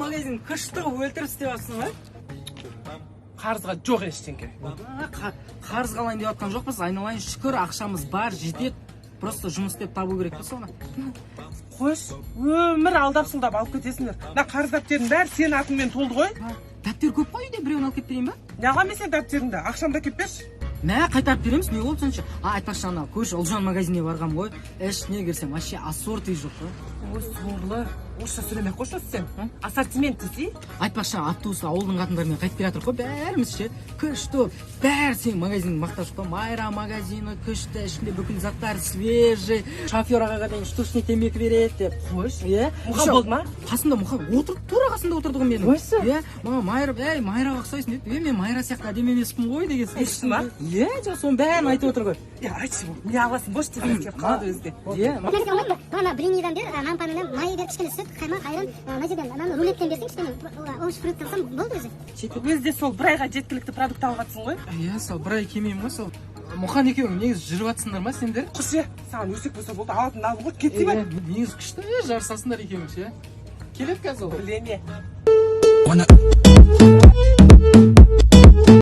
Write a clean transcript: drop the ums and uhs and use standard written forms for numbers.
Магазин күшті қылып өлтіріп істеп жатсың ғой. Қарызға жоқ ештеңке. Қарызға алайын деп жатқан жоқпыз, айналайын, шүкір, ақшамыз бар, жетеді. Просто жұмыс істеп табу керек та соны. Қойшы, өмір алдап сылдап алып кетесіңдер. Мына қарыз дәптердің бәрі сенің атыңмен толды ғой. Дәптер көп қой үйде, біреуін алып кетіп берейін ба? Неғыламын мен сенің дәптеріңді? Ақшамды әкеліп берші. Мә, қайтарып береміз, не болды сонша? А, айтпақшы, ана көрші Ұлжан магазиніне барғанмын ғой, ішіне кірсем, вообще ассорти жоқ қой. Ой, сорлы, орысша сөйлемей ақ қойшы осы сен. Ассортимент десей. Айтпақшы, автобуста ауылдың қатындарымен қайтып келе жатырмық қой бәріміз ше, күшті болып бәрі сенің магазиніңді мақтап шықты ғой. «Майра магазині күшті, ішінде бүкіл заттар свежий, шофер ағаға дейін штучный темекі береді» деп. Қойшы. Иә. Мұқан Еще болды ма? Қасымда Мұқан отырды, тура қасымда отырды ғой менің. Қойшы. Иә, маған «Майра, ей, Майраға ұқсайсың» деді. «Е, мен Майра сияқты әдемі емеспін ғой» деген. Ішті ма? Иә, жоқ, соның бәрін айтып отыр ғой. Е, айтшы, не аласың, бош, тез келіп қалады өзі де. Иә. Нәрсе алмаймын ба? Ана блинныйдан бер, нан панынан май бер, кішкене сүт, қаймақ, айран, мына жерден ананы рулеттен берсең, кішкене овощ, фрукт алсам болды өзі. Өзі де сол бір айға жеткілікті продукт алып жатсың ғой. Иә, сол бір ай келмеймін ғой сол. Мұқан екеуің негізі жүріп жатсыңдар ма сендер? Құршы, саған өсек болса болды, алатын алдым ғой, кетсе ба. Иә, негізі күшті жарысасыңдар екеуің ше. Келеді қазір ол. Білеме. Wanna